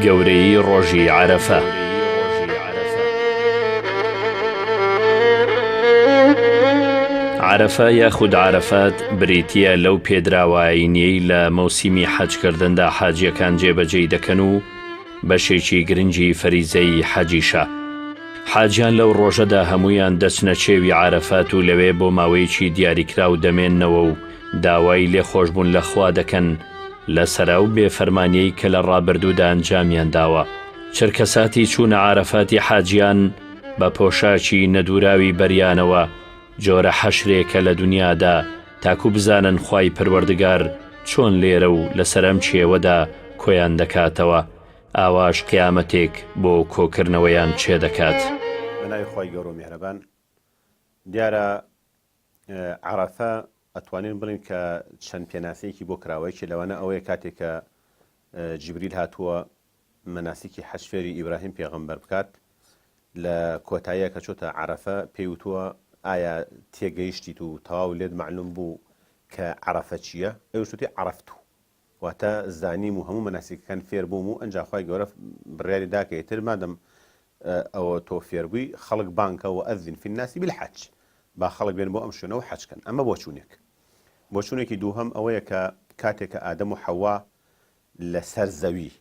گەورەیی ڕۆژی عەرەفە. عەرەفە یاخود عەرەفات بریتییە لەو پێدراوە ئایینیەی لە مەوسیمی حەجکردندا حاجییەکان جێبەجێی دەکەن و بەشێکی گرنگی فەریزەی حەجیشە. حاجیان لەو ڕۆژەدا هەموویان دەچنە کێوی عەرەفات و لەوێ بۆ ماوەیەکی دیاریکراو دەمێننەوە و داوای لێخۆشبوون لە خوا دەکەن لەسەر ئەو بێفەرمانیەی کە لە ڕابردوودا ئەنجامیان داوە. چرکەساتی چوونە عارەفاتی حاجیان بە پۆشاکی نەدووراوی بەریانەوە جۆرە حەشرێکە لە دونیادا تاکو بزانن خوای پەروەردگار چۆن لێرە و لەسەر ئەم کێوەدا کۆیان دەکاتەوە ئاواش قیامەتێک بۆ کۆکردنەوەیان چێ دەکات. بە ناوی خوای گەورە و میهرەبان. دیارە عەرەفە ئەتوانین بڵێین کە چەند پێناسەیەکی بۆ کراوە، یەکێ لەوانە ئەوەیە کاتێک کە جیبریل هاتووە مەناسیکی حەج فێری ئیبراهیم پێغەمبەر بکات لە کۆتاییە کە چۆتە عەرەفە پێی وتووە ئایا تێگەیشتیت و تەواو لێت مەعلوم بوو کە عەرەفە چییە؟ ئەویش وتی عەرەفتو واتە زانیم و هەموو مەناسیکەکان فێر بووم و ئەنجا خوای گەورە بڕیاری دا کە ئیتر مادەم ئەوە تۆ فێر بووی خەڵک بانگ کە وأذن في الناس بالحج با خەڵک بێن بۆ ئەم شوێنە و حەج کەن ئەمە بۆچوونێک بۆچوونێکی دووهەم ئەوەیە کە کاتێک کە ئادەم و حەوا لەسەر زەوی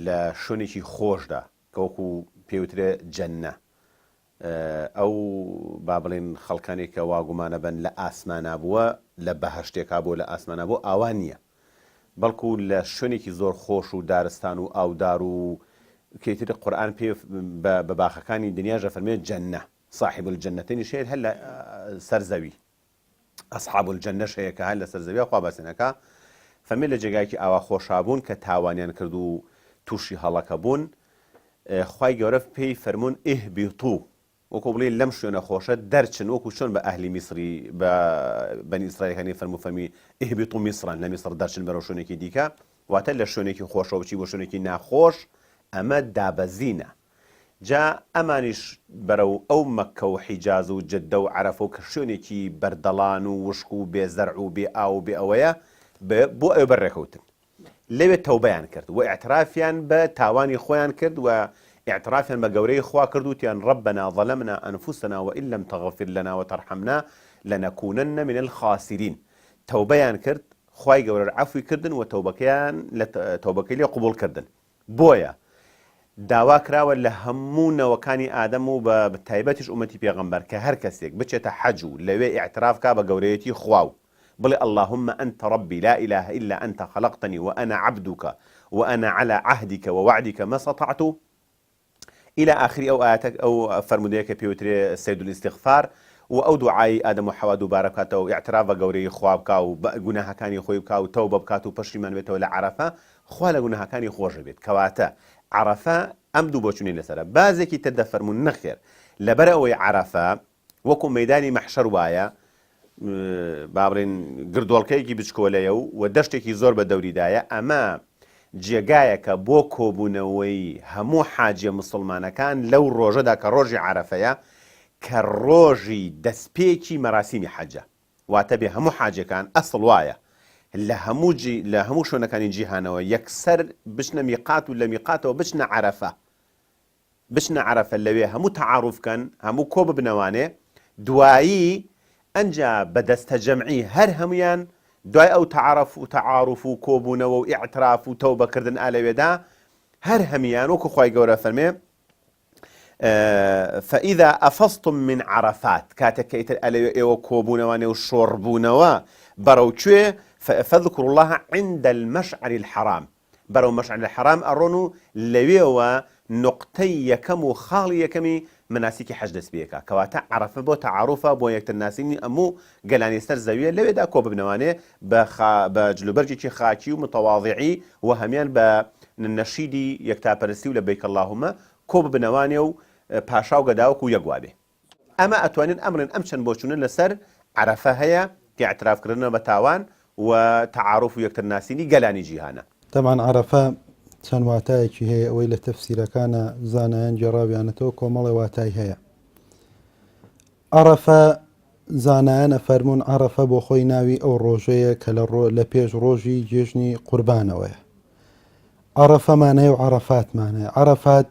لە شوێنێکی خۆشدا کە وەکو پێوترێ جەنە ئەو با بڵێین خەڵکانێک کە وا گومانە بەن لە ئاسمانا بووە لە بەهەشتێکا بووە لە ئاسمانا بووە ئاوا نییە بەڵکو لە شوێنێکی زۆر خۆش و دارستان و ئاودار و کەیتر قورئان پێ بە باخەکانی دنیاش دەفەرمێ جەنە صاحب الجنتینیش هەیە هەر لە سەر زەوی اصحاب الجنەش هەیە کە هەر لەسەر زەویا خوا باسیان ئەکا فەرمی لە جێگایەکی ئاوا خۆشا بوون کە تاوانیان کرد و تووشی هەڵەکە بوون خوای گەورە پێی فەرموون اهبطوا وەکو بڵێ لەم شوێنە خۆشە دەرچن وەکو چۆن بە ئەهلی میسری بە بەنی ئیسرائیلەکانی فەرموو فەرمی اهبطوا مصرا لە میسر دەرچن بەرەو شوێنێکی دیکە واتە لە شوێنێکی خۆشەوە بچی بۆ شوێنێکی ناخۆش ئەمە دابەزینە جا ئەمانیش بەرەو ئەو مەککە و حیجاز و جدە و عەرەفە و کە شوێنێکی بەردەڵان و وشک و بێ زەرع و بێ ئاو و بێ ئەوەیە بۆ ئەوێ بەڕێکەوتن. لەوێ تەوبەیان کرد و ئیعترافیان بە تاوانی خۆیان کرد و ئیعترافیان بە گەورەی خوا کرد و وتیان ربنا ظلمنا انفسنا وان لم تغفر لنا وترحمنا لنکونن من الخاسرین تەوبەیان کرد خوای گەورە عەفوی کردن و تەوبەکەیان لە تەوبەکەی لێ قبوڵ کردن. بۆیە داوا کراوە لە هەموو نەوەکانی ئادەم و بە تایبەتیش ئومەتی پێغەمبەر کە هەر کەسێک بچێتە حەج و لەوێ ئیعتراف کا بە گەورەیەتی خوا و بڵێ اللهم انت ربی لا اله الا انت خلقتنی وانا عبدک وانا علی عهدک ووعدک ما استطعت الی ئاخری ئەو ئایەتە ئەو فەرموودەیە کە پێوترێ سید الاستغفار و ئەو دوعای ئادەم و حەوا دووبارە بکاتەوە و ئیعتراف بە گەورەیی خوا بکا و بە گوناهەکانی خۆی بکا و تەوبە بکات و پەشیمان بێتەوە لە عەرەفە خوا لە گوناهەکانی خۆش دەبێت کەواتە عەرەفە ئەم دوو بۆچونەی لەسەرە بازێکی تر دەفەرموون نەخێر لەبەر ئەوەی عەرەفە وەکو مەیدانی مەحشەر وایە با بڵێن گردۆڵکەیەکی بچکۆلەیە و و دەشتێکی زۆر بە دەوریدایە ئەمە جێگایەکە بۆ کۆبوونەوەی هەموو حاجیە مسلمانەکان لەو ڕۆژەدا کە ڕۆژی عەرەفەیە کە ڕۆژی دەستپێکی مەراسیمی حەجە واتە بێ هەموو حاجیەکان ئەسڵ وایە لە هەموو جی لە هەموو شوێنەکانی جیهانەوە یەکسەر بچنە میقات و لە میقاتەوە بچنە عەرەفە بچنە عەرەفە لەوێ هەموو تەعاروف کەن هەموو کۆ ببنەوانێ دوایی ئەنجا بە دەستەجەمعی هەر هەموویان دوای ئەو تەعرف و تەعاروف و کۆبوونەوە و ئیعتراف و تەوبە کردن ئا لەوێدا هەر هەمیان وەکو خوای گەورە فەرمێ فإذا أفضتم من عرفات کاتێک کە ئیتر ئەلەوێ ئێوە کۆبوونەوانێ و شۆڕبوونەوە بەرەو کوێ فاذكروا الله عند المشعر الحرام بەرەو مشعر الحرام ئەڕۆن و لەوێوە نوقتەی یەکەم و خاڵی یەکەمی مەناسیکی حەج دەست پێکا کەواتە عەرەفە بۆ تەعاروفە بۆ یەکتر ناسینی ئەموو گەلانی سەر زەویە لەوێدا کۆ ببنەوانێ بە خا بە جلوبەرگێکی خاکی و متەواضعی و هەمیان بە نەشیدی یەکتاپەرستی و لبیک اللهم کۆ ببنەوانێ و پاشا و گەدا وەکو یەک وابێ. ئەمە ئەتوانین ئەمڕێن ئەم چەند بۆچوونە لەسەر عەرەفە هەیە کە ئیعتراف کردنە بە تاوان و تەعاروف و یەکتر ناسینی گەلانی جیهانە. تەبعەن عەرەفە چەند واتایەکی هەیە ئەوەی لە تەفسیرەکانا زانایان گێڕاویانەتەوە کۆمەڵێ واتای هەیە. عەڕەفە، زانایان ئەفەرموون عەڕەفە بۆ خۆی ناوی ئەو ڕۆژەیە کە لە ڕۆ لە پێش ڕۆژی جێژنی قوربانەوەیە. عەڕەفەمان هەیە و عەڕەفاتمان هەیە. عەڕەفات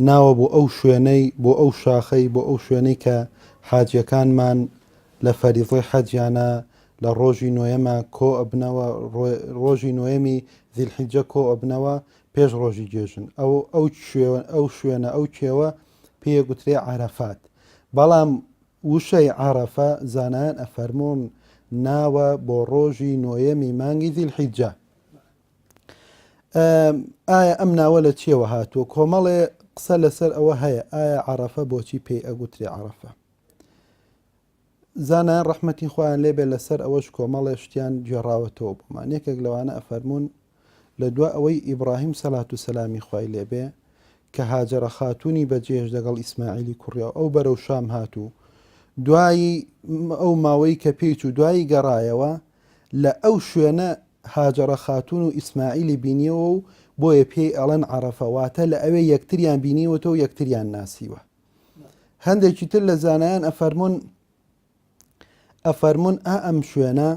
ناوە بۆ ئەو شوێنەی، بۆ ئەو شاخەی، بۆ ئەو شوێنەی کە حاجیەکانمان لە فەریزەی حەجیانە لە ڕۆژی نۆیەمە کۆ ئەبنەوە، ڕۆژی نۆیەمی زیلحیجە کۆ ئەبنەوە پێش ڕۆژی جێژن. ئەو ئەو ئەو شوێنە، ئەو کێوە پێی ئەگوترێ عەرەفات. بەڵام وشەی عەرەفە زانایان ئەفەرموون ناوە بۆ ڕۆژی نۆیەمی مانگی زیلحیجە. ئایا ئەم ناوە لە چیەوە هاتووە؟ کۆمەڵێ قسە لەسەر ئەوە هەیە ئایا عەرەفە بۆچی پێی ئەگوترێ عەرەفە؟ زانایان ڕەحمەتی خۆیان لێبێ لەسەر ئەوەش کۆمەڵێ شتیان گێڕاوەتەوە بۆمان یەکێک لەوانە ئەفەرموون لە دوا ئەوەی ئیبراهیم سەلات و سەلامی خوای لێبێ کە هاجەرە خاتوونی بەجێهێشت لەگەڵ ئیسماعیلی کوڕیا و ئەو بەرەو شام هات و دوایی ئەو ماوەی کە پێی چوو دوایی گەڕایەوە لە ئەو شوێنە هاجەرە خاتوون و ئیسماعیلی بینیەوە و بۆیە پێی ئەڵێن عەرەفە واتە لە ئەوێ یەکتریان بینیوەتەوە و یەکتریان ناسیوە هەندێکی تر لە زانایان ئەفەرموون ئەفەرموون ئا ئەم شوێنە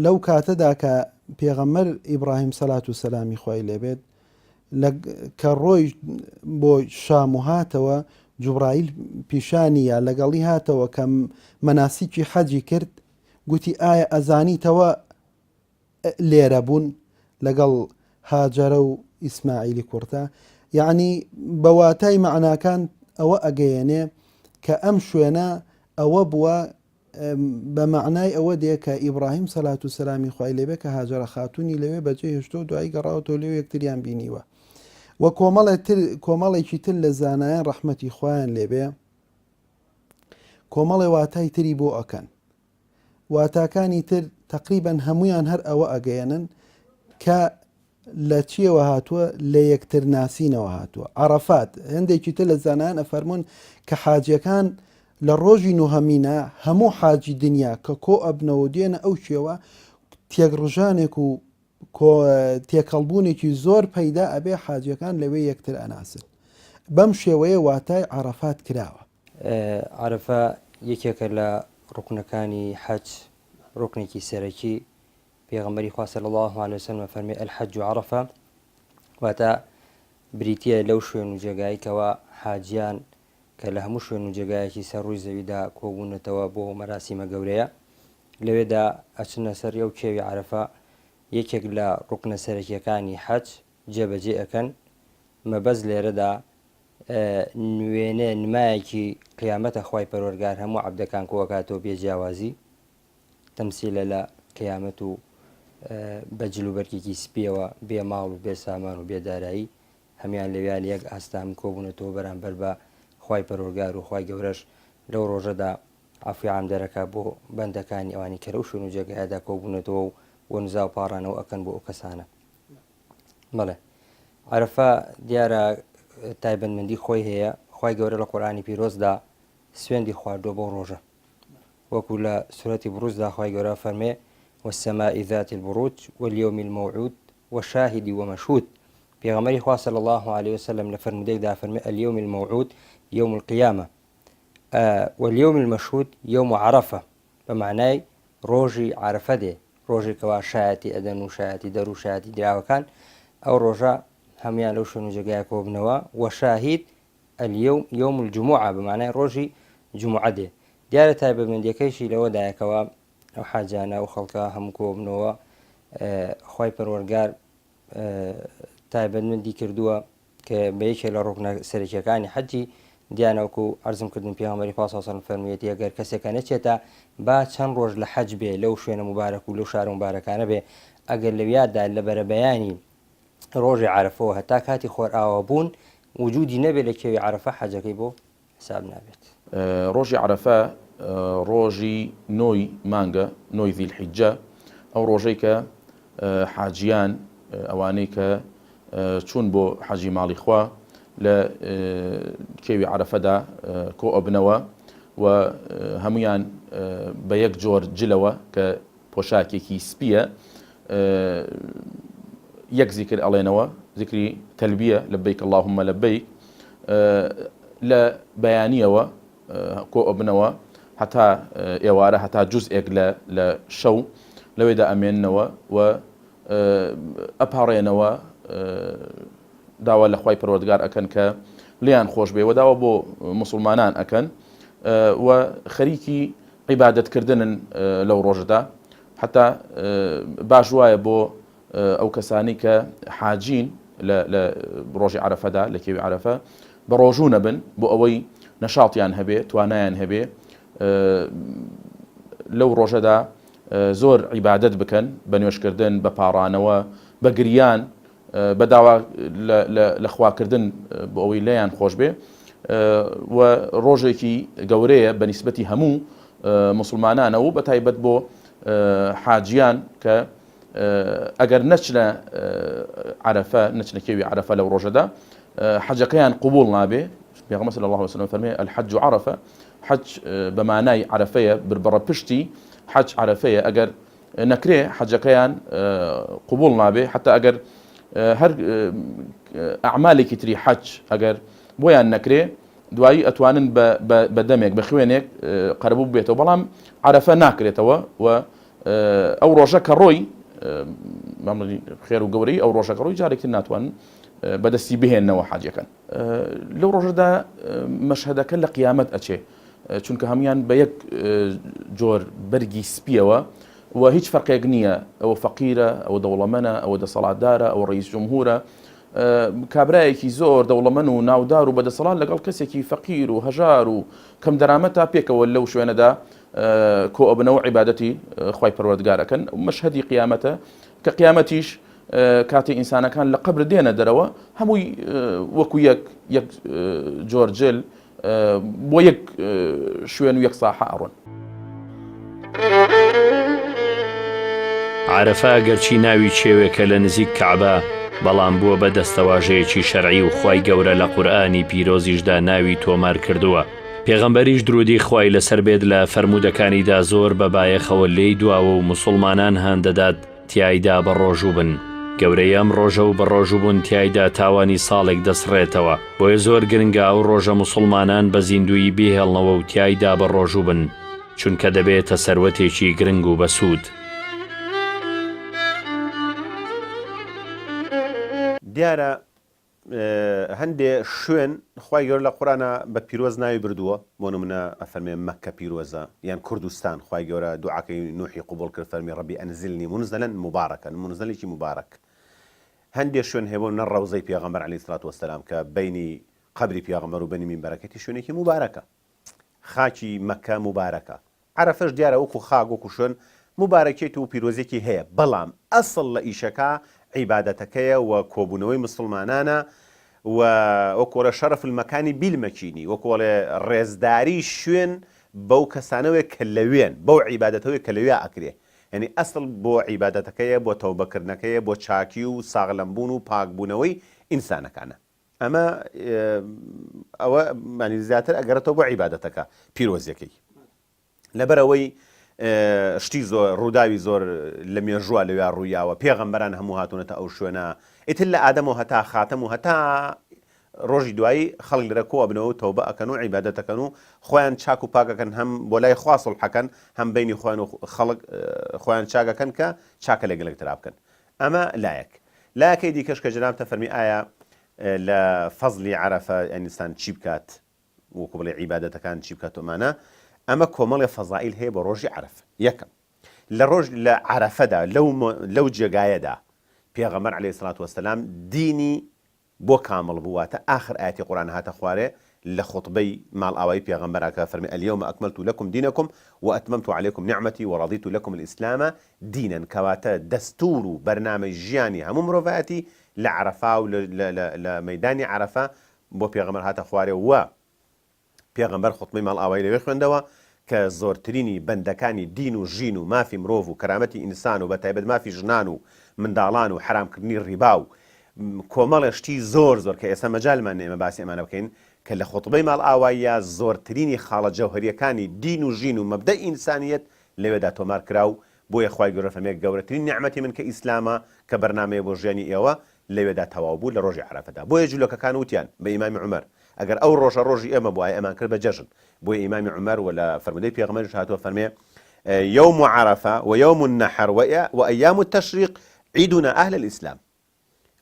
لەو کاتەدا کە پێغەمبەر ئیبراهیم سەلات و سەلامی خوای لێبێت کە ڕۆی بۆ شام و هاتەوە جوبرائیل پیشانی یا لەگەڵی هاتەوە کە مەناسیکی حەجی کرد گوتی ئایا ئەزانیتەوە لێرە بوون لەگەڵ هاجەرە و ئیسماعیلی کوڕتا یعنی بە واتای مەعناکان ئەوە ئەگەیەنێ کە ئەم شوێنە ئەوە بووە بە مەعنای ئەوە دێ کە ئیبراهیم سەلات و سەلامی خوای لێبێ کە هاجەرە خاتوونی لەوێ بەجێ هێشتووە و دوایی گەڕاوەتەوە لێو یەکتریان بینیوە و کۆمەڵێ تر کۆمەڵێکی تر لە زانایان ڕەحمەتی خوایان لێبێ کۆمەڵێ واتای تری بۆ ئەکەن واتاکانی تر تقریبا هەمویان هەر ئەوە ئەگەیەنن کە لە چیەوە هاتووە؟ لە یەکتر ناسینەوە هاتووە. عەڕەفات، هەندێکی تر لە زانایان ئەفەرموون کە حاجیەکان لە ڕۆژی نۆهەمینا هەموو حاجی دنیا کە کۆ ئەبنەوە و دێنە ئەو کێوە تێکڕژانێک و تێکەڵبوونێکی زۆر پەیدا ئەبێ حاجیەکان لەوێ یەکتر ئەناسن. بەم شێوەیە واتای عەڕەفات کراوە. عەرەفە یەکێکە لە ڕوکنەکانی حەج، ڕوکنێکی سەرەکی پێغەمبەری خوا صلی اللە علیە وسلم ئەفەرموێ، الحج عرفە، واتە بریتیە لەو شوێن و جێگای کەوا حاجیان کە لە هەموو شوێن و جێگایەکی سەر ڕووی زەویدا کۆبوونەتەوە بۆ مەراسیمە گەورەیە لەوێدا ئەچنە سەر ئەو کێوی عەرەفە یەکێک لە ڕوکنە سەرەکیەکانی حەج جێبەجێ ئەکەن مەبەست لێرەدا نوێنە نمایەکی قیامەتە خوای پەروەرگار هەموو عەبدەکان کۆئەکاتەوە بێ جیاوازی تەمسیلە لە قیامەت و بە جل و بەرگێکی سپیەوە بێ ماڵ و بێ سامان و بێ دارایی هەموان لەویا لە یەک ئاستا هەموو کۆبوونەتەوە بەرامبەر بە خوای پەروەرگار و خوای گەورەش لەو ڕۆژەدا عەفوی عام دەرەکا بۆ بەندەکانی ئەوانی کە لەو شوێن و جێگایەدا کۆبوونەتەوە و و نزا و پاڕانەوە ئەکەن بۆ ئەو کەسانە بەڵێ عەرەفە دیارە تایبەتمەندی خۆی هەیە خوای گەورە لە قورئانی پیرۆزدا سوێندی خواردووە بەو ڕۆژە وەکو لە سورەتی بروجدا خوای گەورە فەرمێ والسماء ذات البروج واليوم الموعود وشاهد ومشهود پێغەمبەری خوا صلی الله علیه وسلم لە فەرموودەیەکدا فەرمێ اليوم الموعود يوم القيامة واليوم المشهود يوم عرفة بە معنای ڕۆژی عرفە دێ ڕۆژێک کەوا شایەتی ئەدەن و شایەتی دەر و شایەتی دراوەکان ئەو ڕۆژە هەموان لەو شوێن و جێگایە کۆبنەوە وشاهید الیوم یوم الجمعە بە مانای ڕۆژی جومعە دێ دیارە تایبەتمەندیەکەیشی لەوەدایە کەوا ئەو حاجانە ئەو خەڵکە هەموو کۆبنەوە خوای پەروەرگار تایبەتمەندی کردووە کە بە یەکێ لە ڕوکنە سەرەکیەکانی حەجی دیانەوەکو عەرزم کردن پێغەمبەری خوا صلی الله علیه و سلم فەرموویەتی ئەگەر کەسێکە نەچێتە با چەند ڕۆژ لە حەج بێ لەو شوێنە موبارەک و لەو شارە موبارەکانە بێ ئەگەر لەویادا لە بەرەبەیانی ڕۆژی عەرەفەوە هەتا کاتی خۆرئاوابوون وجودی نەبێت لە کێوی عەرەفە حەجەکەی بۆ حساب نابێت. ڕۆژی عەرەفە ڕۆژی نۆی مانگە، نۆی ذی الحجە، ئەو ڕۆژەی کە حاجیان ئەوانەی کە چوون بۆ حەجی ماڵی خوا لە کێوی عەرەفەدا کۆ ئەبنەوە و هەمویان بە یەک جۆر جلەوە کە پۆشاکێکی سپییە یەک زیکر ئەڵێنەوە زیکری تەلبیە لبیک اللهم لبیک لە بەیانیەوە کۆ ئەبنەوە هەتا ئێوارە هەتا جزئێک لە لە شەو لەوێدا ئەمێننەوە و. ئەپاڕێنەوە داوا لە خوای پەروەردگار ئەکەن کە لێیان خۆش بێ و داوا بۆ موسڵمانان ئەکەن و خەریکی عیبادەت کردنن لەو ڕۆژەدا حتا باش وایە بۆ ئەو کەسانی کە حاجین لە ڕۆژی عەرەفەدا لە کێوی عەرەفە بە ڕۆژوو نەبن بۆ ئەوەی نەشاڵتیان هەبێ توانایان هەبێ لەو ڕۆژەدا زۆر عیبادەت بکەن بە نوێژکردن بە پاڕانەوە بە گریان بە داوا لە خواکردن بۆ ئەوەی لێیان خۆش بێ و ڕۆژێکی گەورەیە بە نیسبەتی هەموو موسڵمانانەوە و بە تایبەت بۆ حاجیان کە ئەگەر نەچنە عەرەفە نەچنە کێوی عەرەفە لەو ڕۆژەدا حەجەکەیان قبوڵ نابێ پێغەمبەر صلی الله علیه وسلم فەرمی الحج عرفە حەج بە مانای عەرەفەیە بربڕە پشتی حەج عەرەفەیە ئەگەر نەکرێ حەجەکەیان قبوڵ نابێ حتا ئەگەر هەر ئەعمالێکی تری حەج ئەگەر بۆیان نەکرێ دوایی ئەتوانن بە دەمێک بە خوێنێک قەرەبوو بێتەوە بەڵام عەرەفە ناکرێتەوە و ئەو ڕۆژە کە ڕۆی خێر و گەورەی ئەو ڕۆژەکە ڕۆی جارێکتر ناتوانن بەدەستی بهێنەوە حاجەکەن لەو ڕۆژەدا مەشهەدەکە لە قیامەت ئەچێ چونکە هەموان بە یەک جۆر بەرگی سپیەوە و هیچ فەرقێک نییە ئەوە فەقیرە ئەوە دەوڵەمەنە ئەوە دەسەڵاتدارە ئەوە ڕئیس جمهورە کابرایەکی زۆر دەوڵەمەن و ناودار و بەدەسەڵات لەگەڵ کەسێکی فەقیر و هەژار و کەم دەرامەتا پێکەوە لەو شوێنەدا کۆ ئەبنەوە عیبادەتی خوای پەروەردگار ئەکەن مەشهەدی قیامەتە کە قیامەتیش کاتێ ئینسانەکان لە قەبر دێنە دەرەوە هەمووی وەکو یەک یەک جۆر جل بۆ یەک شوێن و یەک ساحە ئەڕۆن. عەرەفە ئەگەرچی ناوی کێوێکە لە نزیک کەعبە، بەڵام بووە بە دەستەواژەیەکی شەرعی و خوای گەورە لە قورئانی پیرۆزیشدا ناوی تۆمار کردووە. پێغەمبەریش دروودی خوای لەسەر بێت لە فەرموودەکانیدا زۆر بە بایەخەوە لێی دواوە و موسوڵمانان هان دەدات تیایدا بەڕۆژوو بن. گەورەی ئەم ڕۆژە و بەڕۆژووبوون تیایدا تاوانی ساڵێک دەسڕێتەوە. بۆیە زۆر گرنگە ئەو ڕۆژە موسوڵمانان بە زیندوویی بیهێڵنەوە و تیایدا بەڕۆژوو بن، چونکە دەبێتە سەروەتێکی گرنگ و بەسوود. دیارە هەندێ شوێن خوای گەورە لە قورئانا بە پیرۆز ناوی بردووە بۆ نمونە ئەفەرمێ مەککە پیرۆزە یان کوردستان خوای گەورە دوعاکەی نوحی قبوڵ کرد فەرمی ربی انزلنی منزلا مبارکا منزلێکی مبارک هەندێ شوێن هەیە بۆ نمونە ڕەوزەی پێغەمبەر علیە الصلوة والسلام کە بەینی قەبری پێغەمبەر و بەینی مینبەرەکەتی شوێنێکی موبارەکە خاکی مەککە موبارەکە عەرەفەش دیارە وەکو خاک وەکو شوێن موبارەکیەت و پیرۆزیەکی هەیە بەڵام ئەسڵ لە ئیشەکە عیبادەتەکەیە و کۆبوونەوەی مسوڵمانانە و وەکو ئەڵێ شەرف المکانی بیلمەکینی وەکو ئەڵێ ڕێزداری شوێن بەو کەسانەوەیە کە لەوێن بەو عیبادەتەوەیە کە لەویا ئەکرێ یانی ئەسڵ بۆ عیبادەتەکەیە بۆ تەوبەکردنەکەیە بۆ چاکی و ساغلەمبوون و پاکبوونەوەی ئینسانەکانە. ئەمە ئەوە مانی زیاتر ئەگەڕێتەوە بۆ عیبادەتەکە پیرۆزیەکەی لەبەرەوەی شتی زۆر ڕووداوی زۆر لە مێژووە لەویا ڕوویاوە پێغەمبەران هەموو هاتوونەتە ئەو شوێنە ئیتر لە ئادەم و هەتا خاتەم و هەتا ڕۆژی دوایی خەڵک لەرە کۆ ئەبنەوە و تەوبە ئەکەن و عیبادەتەکەن و خۆیان چاک و پاکەکەن هەم بۆ لای خوا سوڵحەکەن هەم بینی خۆیان و خەڵک خۆیان چاکەکەن کە چاکە لەگەڵ یەکترا بکەن ئەمە لایەک. لایەکەی دیکەش کە جەنابتە فەرمی ئایا لە فەزلی عەرەفە ئینسان چی بکات وەکو بڵێ عیبادەتەکان چی بکات و ئەمانە ئەمە کۆمەڵێ فەزائیل هەیە بۆ ڕۆژی عەرەفە یەکەم لە ڕۆژ لە عەرەفەدا لەو لەو جێگایەدا پێغەمبەر عەلەیهی سڵات وەسەلام دینی بۆ کامڵ بوو واتە ئاخر ئایەتی قورئان هاتە خوارێ لە خوتبەی ماڵئاوایی پێغەمبەرا کە فەرمی الیوم اکملت لکم دینکم و اتممت علیکم نعمتی و رضیت لکم الاسلام دینا کەواتە دەستور و بەرنامەی ژیانی هەموو مرۆڤایەتی لە عەرەفا و لە مەیدانی عەرەفە بۆ پێغەمبەر هاتە خوارێ و پێغەمبەر خوتبەی ماڵئاوایی لەوێ خوێندەوە کە زۆرترینی بەندەکانی دین و ژین و مافی مرۆڤ و کەرامەتی ئینسان و بەتایبەت مافی ژنان و منداڵان و حەرامکردنی ڕیبا و کۆمەڵێ شتی زۆر زۆر کە ئێستا مەجالمان نیە ئێمە باسی ئەمانە بکەین کە لە خوتبەی ماڵئاواییا زۆرترینی خاڵە جەوهەرییەکانی دین و ژین و مەبدەئی ئینسانییەت لەوێدا تۆمار کرا و بۆیە خوای گەورە فەرمێ گەورەترین نیعمەتی من کە ئیسلامە کە بەرنامەیە بۆ ژیانی ئێوە لەوێدا تەواو بوو لە ڕۆژی عەرەفەدا بۆیە جولەکەکان وتیان بە ئیمامی عومەر ئەگەر ئەو ڕۆژە ڕۆژی ئێمە بوایە ئەمان کرد بە جەژن بۆیە ئیمامی عومەر و لە فەرموودەی پێغەمبەریش هاتووە فەرمێ یوم عرفە و یوم النحر و ایام التشریق. عیدنا اهل الاسلام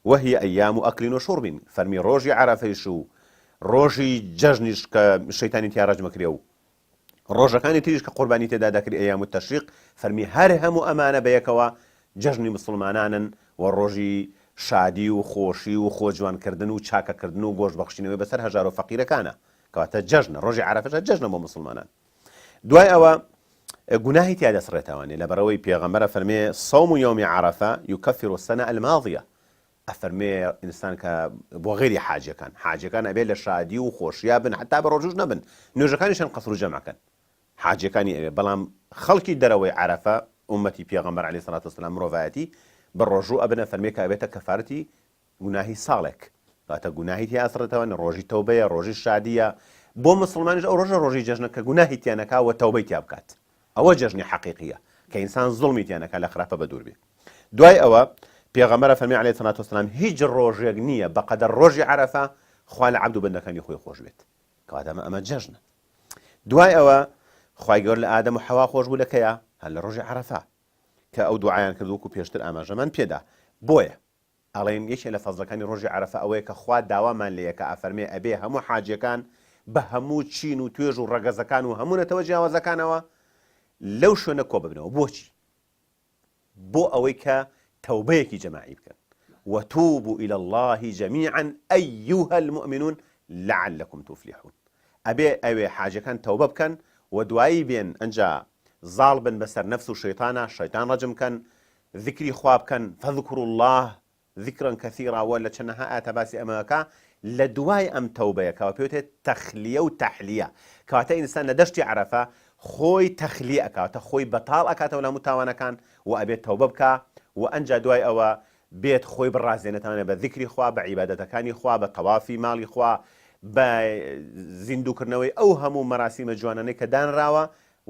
وهی ایام اکل و شرب، فەرمی ڕۆژی عەرەفەیش و ڕۆژی جەژنیش کە شەیتانی تیا ڕەجم ئەکرێ و ڕۆژەکانی تریش کە قوربانی تێدا دەکرێ ایام التشریق، فەرمی هەر هەموو ئەمانە بەیەکەوە جەژنی موسڵمانانن و ڕۆژی شادی و خۆشی و خۆ جوانکردن و چاکەکردن و گۆشت بەخشینەوەی بەسەر هەژار و فەقیرەکانە، کەواتە جەژنە، ڕۆژی عەرەفەش هەر جەژنە بۆ موسڵمانان. دوای ئەوە گوناهی تیا دەسڕێتەوانێ لەبەرئەوەی پێغەمبەر ئەفەرمێ صوم یوم عرفە یکفر السنە الماضیە ئەفەرمێ ئینسان کە بۆ غەیری حاجیەکان حاجیەکان ئەبێ لە شادی و خۆشیا بن حتا بە ڕۆژوش نەبن نوێژەکانیشان قەسر و جەمع کەن حاجیەکانی ئەوێ بەڵام خەڵکی دەرەوەی عەرەفە ئومەتی پێغەمبەر علیە الصلوة والسلام مرۆڤایەتی بە ڕۆژوو ئەبن ئەفەرمێ کە ئەبێتە کەفارەتی گوناهی ساڵێک واتە گوناهی تیا ئەسڕێتەوە نە ڕۆژی تەوبەیە ڕۆژی شادیە بۆ مسلمانیش ئەو ڕۆژە ڕۆژی جەژنە کە گوناهی تیا نەکا و تەوبەی تیا بکات ئەوە جەژنی حەقیقیە کە ئینسان زوڵمی تیا نەکا لە خراپە بەدوور بێ دوای ئەوە پێغەمبەر فەرمی عەلەیهی سەلات وەسەلام هیچ ڕۆژێک نییە بەقەدەر ڕۆژی عەرەفە خوا لە عەبد و بەندەکانی خۆی خۆش بێت کەواتە ئەمە ئەمە جەژنە دوای ئەوە خوای گەورە لە ئادەم و حەوا خۆش بوو لە کەیا هەر لە ڕۆژی عەرەفە کە ئەو دوعایان کرد وەکو پێشتر ئاماژەمان پێدا بۆیە ئەڵێن یەکێ لە فەزڵەکانی ڕۆژی عەرەفە ئەوەیە کە خوا داوامان لێیە کە ئەفەرمێ ئەبێ هەموو حاجیەکان بە هەموو چین و توێژ و ڕەگەزەکان و هەموو نەتەوە جیاوازەکانەوە لەو شوێنە کۆ ببنەوە بۆچی؟ بۆ ئەوەی کە تەوبەیەکی جەماعی بکەن وتوبوا الی اللە جمیعا ایها المؤمنون لعلکم تفلحون ئەبێ ئەوێ حاجەکان تەوبە بکەن و دوایی بێن ئەنجا زاڵ بن بەسەر نەفس و شەیتانا شەیتان ڕەجم کەن زیکری خوا بکەن، فاذکروا اللە ذکرا کثیرا، وە لە چەنەها ئایەتا باسی ئەمە ئەکا، لە دوای ئەم تەوبەیە کەوا پێوترێت تەخلیە و تەحلیە، کەواتە ئینسان لە دەشتی عەرەفە خۆی تەخلیە ئەکا، واتە خۆی بەتاڵ ئەکاتەوە لە هەموو تاوانەکان و ئەبێت تەوبە بکا و ئەنجا دوای ئەوە بێت خۆی بڕازێنێتەوانێ بە زیکری خوا، بە عیبادەتەکانی خوا، بە تەوافی ماڵی خوا، بە زیندووکردنەوەی ئەو هەموو مەراسیمە جوانانەی کە دانراوە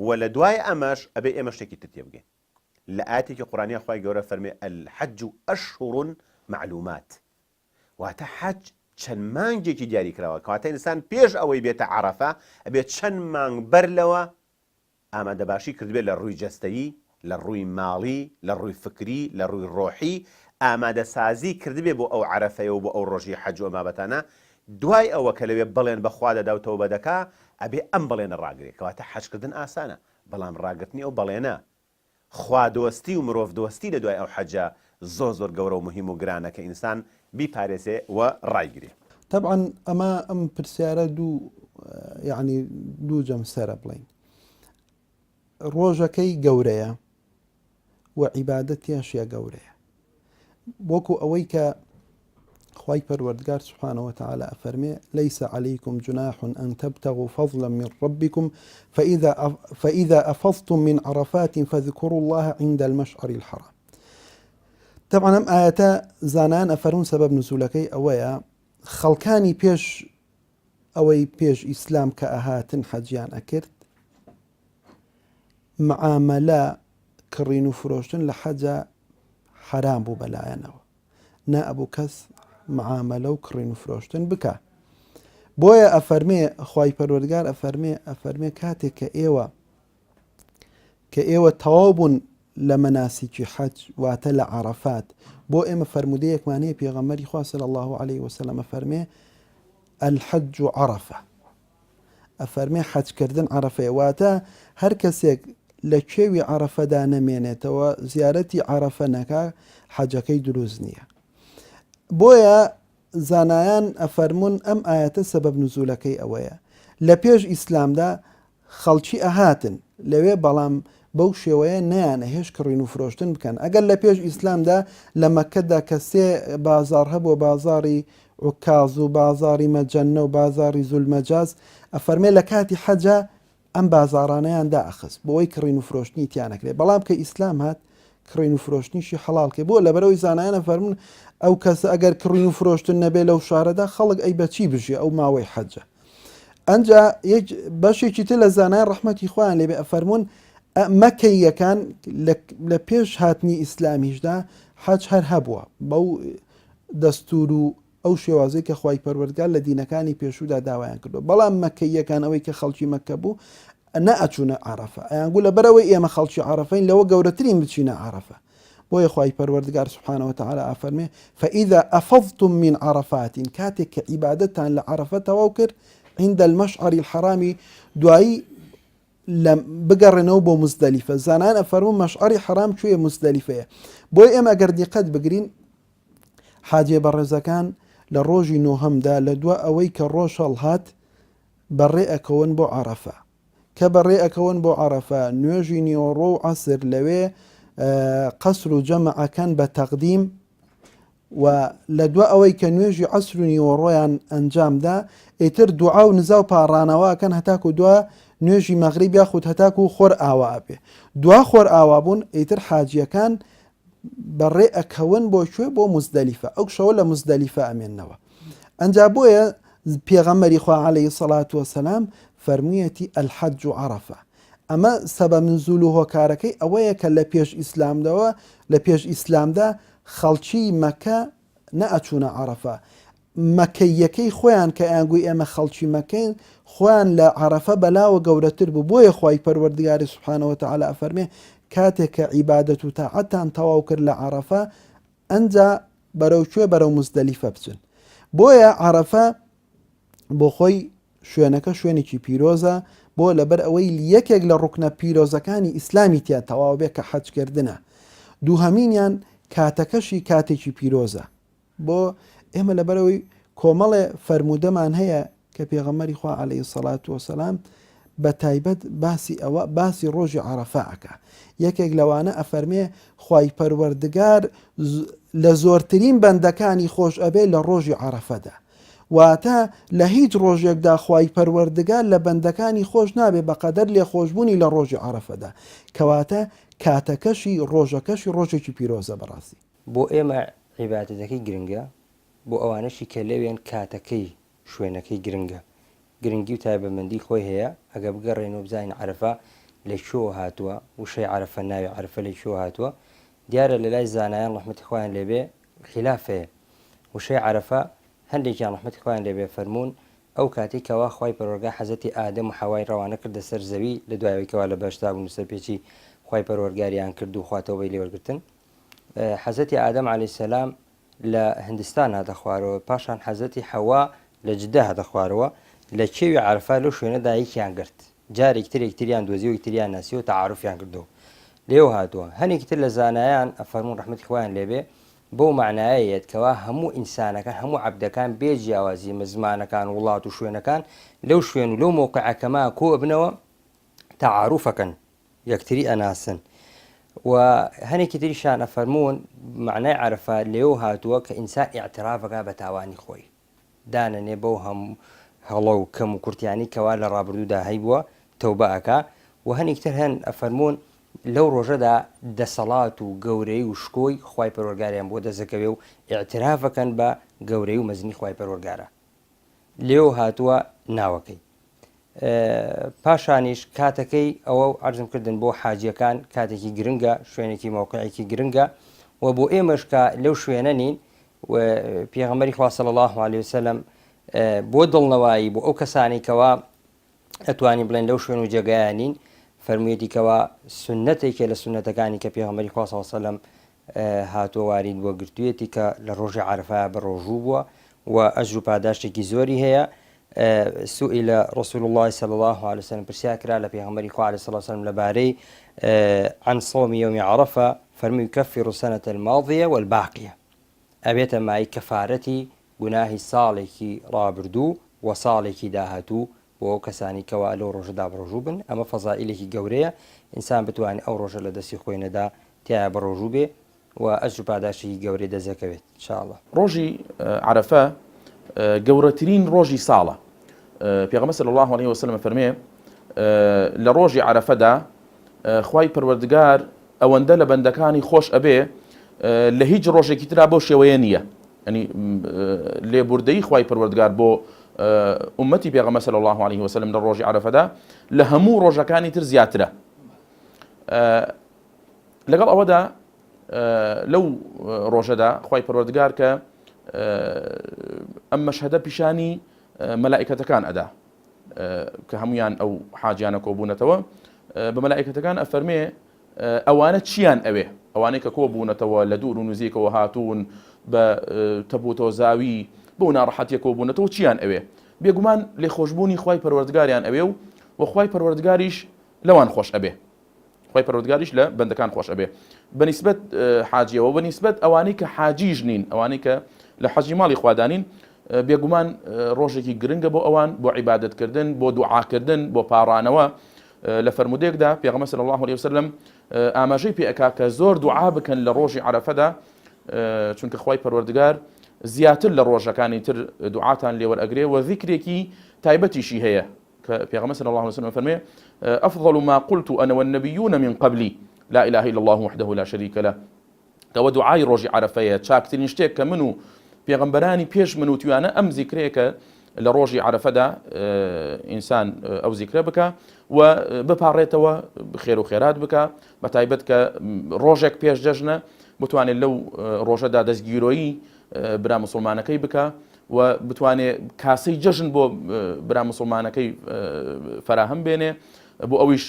و لە دوای ئەمەش ئەبێ ئێمە شتێکی تر تێبگەین. لە ئایەتێکی قورئانیا خوای گەورە فەرمی الحج اشهر معلومات واتە حەج چەند مانگێکی دیاری کراوە کەواتە ئینسان پێش ئەوەی بێتە عەرەفە ئەبێت چەند مانگ بەر لەوە ئامادەباشی کردبێت لە ڕووی جەستەیی لە ڕووی ماڵی لە ڕووی فکری لە ڕووی ڕۆحی ئامادەسازی کردبێ بۆ ئەو عەرەفەیە و بۆ ئەو ڕۆژی حەج و ئەم بابەتانە دوای ئەوە کە لەوێ بەڵێن بە خوا دەدا و تەوبە دەکا ئەبێ ئەم بەڵێنە ڕاگرێ کەواتە حەجکردن ئاسانە بەڵام ڕاگرتنی ئەو بەڵێنە خوادۆستی و مرۆڤدۆستی لە دوای ئەو حەجە زۆر زۆر گەورە و موهیم و گرانە کە ئینسان بیپارێزێ و ڕایگرێ. تەبعەن ئەمە ئەم پرسیارە دوو یەعنی دوو جەمسەرە بڵێین ڕۆژەکەی گەورەیە و عیبادەتیاشیا گەورەیە وەکو ئەوەی کە خوای پەروەردگار سبحانه وتعالى ئەفەرمێ ليس عليكم جناح أن تبتغوا فضلا من ربكم فإذا فإذا أفضتم من عرفات فاذكروا الله عند المشعر الحرام طبعا ئەم ئاەتە زانایان ئەفەرمون سەبەب نزولەکەی ئەوەیە خەڵکانی پێش ئەوەی پێش ئیسلام کە ئەهاتن حەجیان ئەکرد معامەلە کڕین و فرۆشتن لە حەجا حەرام بوو بەلایەنەوە نا ئەبوو کەس معامەلە و کڕین و فرۆشتن بکا بۆیە ئەفەرمێ خوای پەروەردگار ئەفەرمێ ئەفەرمێ کاتێک کە ئێوە کە ئێوە تەواو بوون لە مەناسیکی حەج واتە لە عەرەفات بۆ ئێمە فەرموودەیەکمان هەیە پێغەمبەری خوا صلی الله علیه وسلم فەرمێ الحج عرفە ئەفەرمێ حەج کردن عەرەفەیە واتە هەر کەسێک لە کێوی عەرەفەدا نەمێنێتەوە زیارەتی عەرەفە نەکا حەجەکەی دروست نییە بۆیە زانایان ئەفەرمونون ئەم ئاەتە سەبەب نزولەکەی ئەوەیە لە پێش ئیسلامدا خەڵکی ئەهاتن لەوێ بەڵام بەو شێوەیە نەیانەهێشت کڕین و فرۆشتن بکەن ئەگەر لە پێش ئیسلامدا لە مەککەدا کە سێ بازاڕ هەبووە بازاڕی عوکاز و بازاڕی مەجەنە و بازاڕی زولمەجاز ئەفەرمێ لە کاتی حەجا ئەم بازاڕانەیان دائەخست بۆی کڕین و فرۆشتنی تیا نەکرێ بەڵام کە ئیسلام هات کڕین و فرۆشتنیشی حەڵاڵ کرد بۆ لەبەرەوەی زانایان ئەفەرموون ئەو کەسە ئەگەر کڕین و فرۆشتن نەبێ لەو شارەدا خەڵک ئەی بەچی بژێ ئەو ماوەی حەجە ئەنجا بەشێکی تر لە زانای ڕەحمەتی خۆیان لێبێ ئەفەرموون مەکەیەکان لە پێش هاتنی ئیسلامیشدا حەج هەر هەبووە بەو دەستور و ئەو شێوازەی کە خوای پەروەردگار لە دینەکانی پێشوودا داوایان کردووە بەڵام مەکەییەکان ئەوەی کە خەڵکی مەککە بوو نەئەچوونە عەرەفە ئەیانگوو لەبەرئەوەی ئێمە خەڵکی عەرەفەین لەوە گەورەترین بچینە عەرەفە. بۆیە خوای پەروەردگار سبحانە وتعالی ئەفەرمێ فإذا أفضتم من عرفات کاتێک کە عیبادەتتان لە عەرەفە تەواو کرد عند المشعر الحرام دوایی لە بگەڕێنەوە بۆ مزدەلیفە زانایان ئەفەرموون مەشعەری حەرام کوێیە مزدەلیفەیە بۆیە ئێمە ئەگەر دیقەت بگرین حاجیە بەڕێزەکان لە ڕۆژی نۆهەمدا لە دوا ئەوەی کە ڕۆژ هەڵهات بەڕێ ئەکەون بۆ عەرەفە کە بەڕێ ئەکەون بۆ عەرەفە نوێژی نیوەڕۆ و عەسر لەوێ قەسر و جەمع ئەکەن بە تەقدیم و لە دوا ئەوەی کە نوێژی عەسر و نیوەڕۆیان ئەنجام دا ئیتر دوعا و نزا و پاڕانەوە ئەکەن هەتاکو دوا نوێژی مەغریب یاخود هەتاکو خۆر ئاوا ئەبێ دوا خۆر ئاوا بوون ئیتر حاجیەکان بەڕێ ئەکەون بۆ کوێ بۆ موزدەلیفە ئەو شەوە لە موزدەلیفە ئەمێنەوە ئەنجا بۆیە پێغەمبەری خوا عەلەیهی سەڵات وەسەلام فەرموویەتی الحج عرفە ئەمە سەبەب نزول و هۆکارەکەی ئەوەیە کە لە پێش ئیسلامدەوە لە پێش ئیسلامدا خەڵکی مەکە نەئەچوونە عەرەفە مەکەییەکەی خۆیان کە ئەیانگوی ئێمە خەڵکی مەکەین خۆیان لە عەرەفە بەلاوە گەورەتر بوو بۆیە خوای پەروەردگاری سبحانە وتعالی ئەفەرمێ کاتێک کە عیبادەت و تاعەتتان تەواو کرد لە عەرەفە ئەنجا بەرەو کوێ بەرەو مزدەلیفە بچن بۆیە عەرەفە بۆ خۆی شوێنەکە شوێنێکی پیرۆزە بۆ لەبەر ئەوەی یەکێک لە ڕوکنە پیرۆزەکانی ئیسلامی تیا تەواو بێ کە حەجکردنە دووهەمینیان کاتەکەشی کاتێکی پیرۆزە بۆ ئێمە لەبەرئەوەی کۆمەڵێ فەرموودەمان هەیە کە پێغەمبەری خوا عەلەیهی سەڵات وەسەلام بە تایبەت باسی ئەوە باسی ڕۆژی عەرەفە ئەکا یەکێک لەوانە ئەفەرمێ خوای پەروەردگار لە زۆرترین بەندەکانی خۆش ئەبێ لە ڕۆژی عەرەفەدا واتە لە هیچ ڕۆژێکدا خوای پەروەردگار لە بەندەکانی خۆش نابێ بەقەدەر لێخۆشبوونی لە ڕۆژی عەرەفەدا کەواتە کاتەکەشی ڕۆژەکەشی ڕۆژێکی پیرۆزە بەڕاستی. بۆ ئێمە عیبادەتەکەی گرنگە، بۆ ئەوانەشی کە لەوێن کاتەکەی، شوێنەکەی گرنگە. گرنگی و تایبەتمەندی خۆی هەیە، ئەگەر بگەڕێینەوە بزانین عەرەفە لە کوێوە هاتووە، وشەی عەرەفە، ناوی عەرەفە لە کوێوە هاتووە، دیارە لە لای زانایان ڕەحمەتی خوایان لێ بێ خیلاف هەیە. وشەی عەرەفە هەندێکیان ڕەحمەتی خوایان لێ بێ فەرموون ئەو کاتەی کەوا خوای پەروەرگار حەزرەتی ئادەم و حەوای ڕەوانە کردە سەر زەوی لە دوای ئەوەی کەوا لە بەهەشتدا بوون و سەرپێچی خوای پەروەرگاریان کرد و خوا تەوبەی لێ وەرگرتن حەزرەتی ئادەم عەلەیهی سەلام لە هندستان هاتە خوارەوە پاشان حەزرەتی حەوا لە جدە هاتە خوارەوە لە کێوی عەرەفا لەو شوێنەدا یەکیان گرت جارێکی تر یەکتریان دۆزیەوە یەکتریان ناسیەوە تەعاروفیان کردەوە لێوە هاتووە هەنێکی تر لە زانایان ئەفەرموون ڕەحمەتی خوایان لێبێ بەو مەعنایە یەت کەوا هەموو ئینسانەکان هەموو عەبدەکان بێ جیاوازی زمانەکان وڵات و شوێنەکان لەو شوێن و لەو مەوقعە کەما کۆ ئەبنەوە تەعاروفەکەن یەکتری ئەناسن و هەنێکی تریشان ئەفەرموون مەعنای عەرەفە لێوە هاتووە کە ئینسان ئیعتراف ئەکا بە تاوانی خۆی دانەنێ بەو هەموو هەڵە و کەم و کورتیانەی کەوا لە ڕابردوودا هەیبووە تەوبە ئەکا و هەنێکی تر هەن ئەفەرموون لەو ڕۆژەدا دەسەڵات و گەورەی و شکۆی خوای پەروەرگاریان بۆ دەست ئەکەوێ و ئیعتراف ئەکەن بە گەورەی و مەزنی خوای پەروەرگارە لێوە هاتووە ناوەکەی. پاشانیش کاتەکەی ئەوە عەرزم کردن بۆ حاجیەکان کاتێکی گرنگە شوێنێکی مەوقعێکی گرنگە و بۆ ئێمەش کە لەو شوێنە نین و پێغەمبەری خوا صلی الله علیه وسلم بۆ دڵنەوایی بۆ ئەو کەسانی کەوا ئەتوانین بڵێن لەو شوێن و جێگایە نین فەرموویەتی کەوا سوننەتێکە لە سوننەتەکانی کە پێغەمبەری خوا صلی الله علیه وسلم هاتووە وارید بووە گرتوویەتی کە لە ڕۆژی عەرەفە بە ڕۆژوو بووە و ئەجر و پاداشتێکی زۆری هەیە سئل رسول الله صلى الله عليه وسلم پرسیار کرا لە پێغەمبەری خوا علیه الصلاة والسلام لەبارەی عن صوم يوم عرفة فەرمووی يكفر السنة الماضية والباقية ئەبێتە مای کەفارەتی گوناهی ساڵێکی ڕابردوو و ساڵێکی داهاتوو بۆ ئەو کەسانەی کەوا لەو ڕۆژەدا بەڕۆژوو بن، ئەمە فەزائیلێکی گەورەیە ئینسان بتوانێ ئەو ڕۆژە لە دەستی خۆی نەدا تیایا بەڕۆژوو بێ و ئەجر و پاداشتێکی گەورەی دەست دەکەوێت ان شاء اللە. ڕۆژی عەرەفە گەورەترین ڕۆژی ساڵە، پێغەمبەر صلی اللە علیە وسلم ئەفەرموێ، لە ڕۆژی عەرەفەدا خوای پەروەردگار ئەوەندە لە بەندەکانی خۆش ئەبێ لە هیچ ڕۆژێکی ترا بەو شێوەیە نییە ینی لێبوردەی خوای پەروەردگار بۆ ئومەتی پێغەمبەر صلی الله علیه وسلم لە ڕۆژی عەرەفەدا لە هەموو ڕۆژەکانی تر زیاترە لەگەڵ ئەوەدا لەو ڕۆژەدا خوای پەروەردگار کە ئەم مەشهدە پیشانی مەلائکەتەکان ئەدا کە هەمویان ئەو حاجیانە کۆبوونەتەوە بە مەلائکەتەکان ئەفەرمێ. ئەوانە چیان ئەوێ؟ ئەوانەی کە کۆ بوونەتەوە لە دوور و نزیکەوە هاتوون بە تەپوتۆزاوی بەو ناڕەحەتیە کۆ بوونەتەوە چیان ئەوێ؟ بێگومان لێخۆشبوونی خوای پەروەردگاریان ئەوێ و وە خوای پەروەردگاریش لەوان خۆش ئەبێ. خوای پەروەردگاریش لە بەندەکان خۆش ئەبێ بە نیسبەت حاجیەوە بە نیسبەت ئەوانەی کە حاجیش نین ئەوانەی کە لە حەجی ماڵی خوادانین بێگومان ڕۆژێکی گرنگە بۆ ئەوان بۆ عیبادەتکردن بۆ دوعاکردن بۆ پاڕانەوە لە فەرمودەیەکدا پێغەمبەر صلی الله علیه وسلم ئاماژەی پێ ئەکا کە زۆر دوعا بکەن لە ڕۆژی عەرەفەدا چونکە خوای پەروەردگار زیاتر لە ڕۆژەکانی تر دوعاتان لێوەرئەگرێ و ذیکرێکی تایبەتیشی هەیە کە پێغەمبەر صلی الله علیه وسلم فەرمێ افضل ما قلت انا والنبیون من قبلی لا اله الا الله وحده لا شريك له کەوە دوعای ڕۆژی عەرەفەیە چاکترین شتێک کە من و پێغەمبەرانی پێش من وتویانە ئەم زیکرەیە کە لە ڕۆژی عەرەفەدا ئینسان ئەو زیکرە بکە و بپاڕێتەوە خێر و خێرات بکە بە تایبەت کە ڕۆژێک پێش جەژنە بتوانێت لەو ڕۆژەدا دەستگیرۆیی برا مسلمانەکەی بکە و بتوانێ کاسەی جەژن بۆ برا مسلمانەکەی فراهەم بێنێ بۆ ئەویش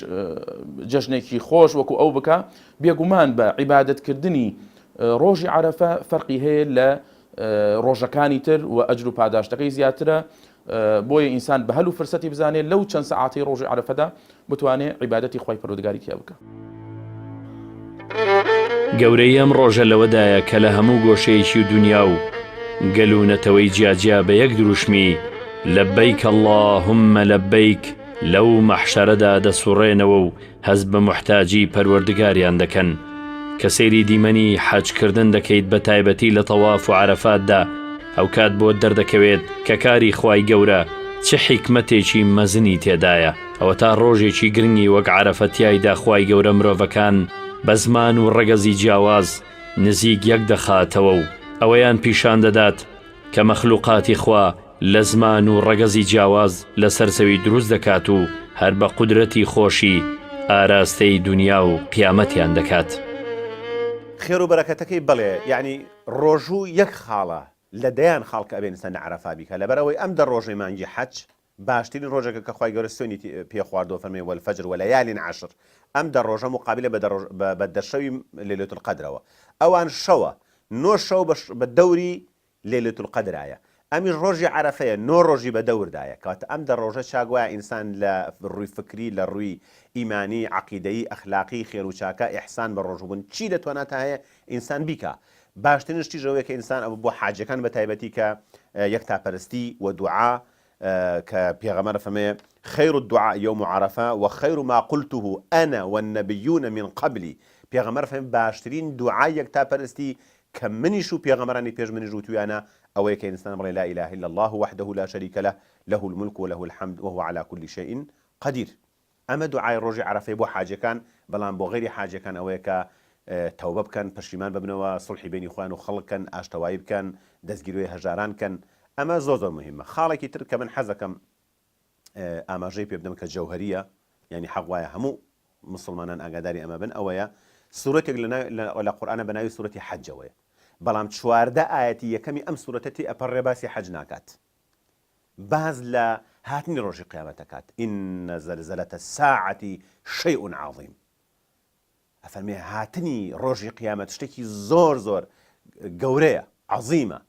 جەژنێکی خۆش وەکو ئەو بکە بێگومان بە عیبادەتکردنی ڕۆژی عەرەفە فەرقی هەیە لە ڕۆژەکانی تر و ئەجر و پاداشتەکەی زیاترە بۆیە ئینسان بە هەل و فرسەتی بزانێت لەو چەند سەعاتەی ڕۆژی عەرەفەدا بتوانێ عیبادەتی خوای پەروەردگاری تیا بکا. گەورەیی ئەم ڕۆژە لەوەدایە کە لە هەموو گۆشەیەکی دونیا و گەل و نەتەوەی جیاجیا بە یەک دروشمی، لبیک اللهم لبیک، لەو مەحشەرەدا دەسوڕێنەوە و هەست بە موحتاجی پەروەردگاریان دەکەن. کە سەیری دیمەنی حەج کردن دەکەیت بە تایبەتی لە تەواف و عەرەفاتدا ئەوکات بۆت دەردەکەوێت کە کاری خوای گەورە چ حیکمەتێکی مەزنی تێدایە. ئەوەتا ڕۆژێکی گرنگی وەک عەرەفە تیایدا خوای گەورە مرۆڤەکان بە زمان و ڕەگەزی جیاواز نزیک یەک دەخاتەوە و ئەوەیان پیشان دەدات کە مەخلوقاتی خوا لە زمان و ڕەگەزی جیاواز لەسەر زەوی دروست دەکات و هەر بە قودرەتی خۆشی ئاراستەی دونیا و قیامەتیان دەکات. خێر و بەرەکەتەکەی بەڵێ یەعنی ڕۆژوو یەک خاڵە لە دەیان خاڵ کە ئەبێ ئینسان لە عەرەفا بیکا لەبەرئەوەی ئەم دە ڕۆژەی مانگی حەج باشترین ڕۆژێکە کە خوای گەورە سوێنی پێ خواردووە فەرمی والفجر وليال عشر ئەم دە ڕۆژە مقابلە بە دە ڕۆژ بە دە شەوی لەیلەت القدرەوە ئەوان شەوە نۆ شەو بە دەوری لەیلەت القدرایە ئەمیش ڕۆژی عەرەفەیە نۆ ڕۆژی بە دەوردایە کەواتە ئەم دە ڕۆژە چاک وایە ئینسان لە ڕووی فکری لە ڕووی ئیمانی عەقیدەیی ئەخلاقی خێر و چاکە ئیحسان بە ڕۆژووبوون چی لە تواناتا هەیە ئینسان بیکا باشترین شتیش ئەوەیە کە ئینسان ئەوە بۆ حاجیەکان بە تایبەتی کە یەکتاپەرستی و دوعا کە پێغەمبەر فەرمێ خیر الدعاء یوم عرفە وخیر ما قلته انا والنبیون من قبلی پێغەمبەر فەرمێ باشترین دوعای یەکتاپەرستی کە منیش و پێغەمبەرانی پێش منیش وتویانە ئەوەیە کە ئینسان بڵێ لا اله الا الله وحده لا شریک له له الملک وله الحمد وهو علی کل شیء قدیر ئەمە دوعای ڕۆژی عەرەفەیە بۆ حاجیەکان، بەڵام بۆ غەیری حاجیەکان ئەوەیە کە تەوبە بکەن، پەشیمان ببنەوە، سوڵحی بەینی خۆیان و خەڵک کەن، ئاشتەوایی بکەن، دەستگیرۆی هەژاران کەن، ئەمە زۆر زۆر موهیمە. خاڵێکی تر کە من حەزەکەم ئاماژەی پێ بدەم کە جەوهەریە، یانی حەق وایە هەموو موسڵمانان ئاگاداری ئەمە بن، ئەوەیە سورەتێک لە قورئانە بە ناوی سورەتی حەجەوەیە، بەڵام 14 ئایەتی یەکەمی ئەم سورەتە تێئەپەڕێ باسی حەج ناکات. باس لە هاتنی ڕۆژی قیامەت دەکات، ان زلزلە الساعە شیء عظیم، ئەفەرمێ هاتنی ڕۆژی قیامەت شتێکی زۆر زۆر گەورەیە، عظیمە،